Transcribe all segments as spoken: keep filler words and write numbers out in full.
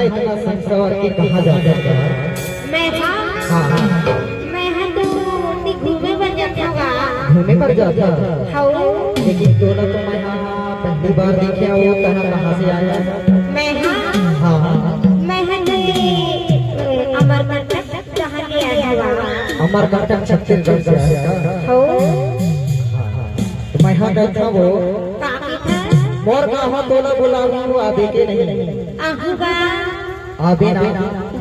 इतना संग सवार के कहाँ जाता था? मैं हा? हाँ। मैं हा तो ओती घूमे बर जाथंव गा। घूमे बर जाथस? हव। लेकिन तोला तो मैं हा पहली बार देखे हंव, तैं हा कहाँ से आए हस? मैं हा? हाँ। मैं हा तो ये, अ, अमरकंटक डहर ले आए हंव गा। अमरकंटक छत्तीसगढ़ से आए हस? हव। हाँ, हाँ। त मैं हा कहिथंव वो। का कहिथस? मोर गाँव हा तोला बुलाहूँ, आबे के नहीं? आहूँ गा। आबे ना।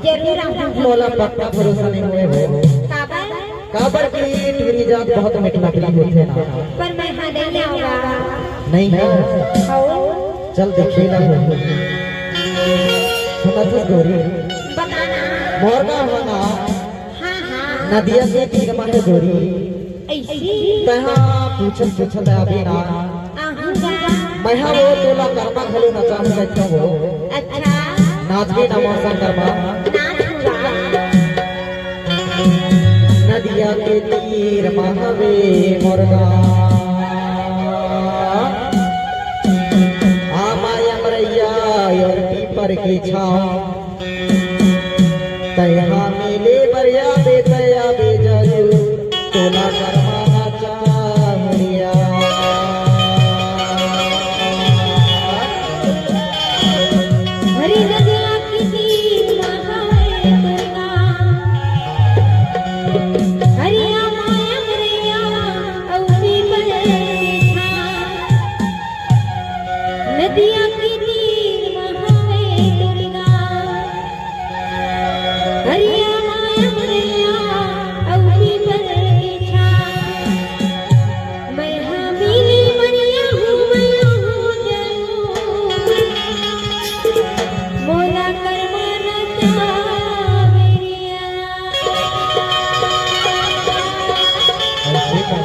जरूर आहूँ। मोला पक्का भरोसा नहीं होय वो। काबर? काबर कि टूरी जात बहुत मिटनापरी होथे ना। पर मैं हा नहीं आऊँगा। नहीं है? हव। चल देखे ला हो। सुनथस गोरी? बता ना। मोर गाँव हा ना। हाँ, हाँ। नदिया के तीर मा हे गोरी। अइसे? तैं हा पूछत पूछत आबे ना। आहूँ गा। मैं हा वो तोला करमा घलो नचाहूँ कहिथंव वो। अच्छा। नाचबे ना मोर संग करमा? नाचहूँ गा। नदिया के तीर मा हवे मोर गाँव। आमा अमरैया अउ पीपर के छाँव। तैं हा मिले बर आबे, तैं आबे जरूर, तोला करवाना चाहूँ या। हरी नदिया के तीर मा हवे तोर गाँव। हरिया माया मरिया अउ पीपर के छाँव। नदिया के तीर मा हवे तोर गाँव। हरिया माया मरिया अउ पीपर के छाँव। मैं हा मिले बर आहूँ, मैं आहूँ जरूर। मोला करवाना चाहूँ या। ऐसे का?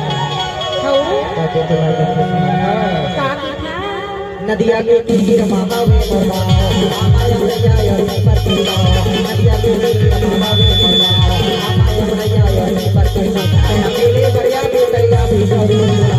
हव। का तो तुम्हारे घर पे सुना था? का कहिथस? नदिया के तीर मा हवे मोर गाँव, आमा अमरैया अउ पीपर के छाँव। नदिया के तीर मा हवे मोर गाँव, आमा अमरैया अउ पीपर के छाँव। तैं हा मिले बर आबे, तैं आबे जरूर।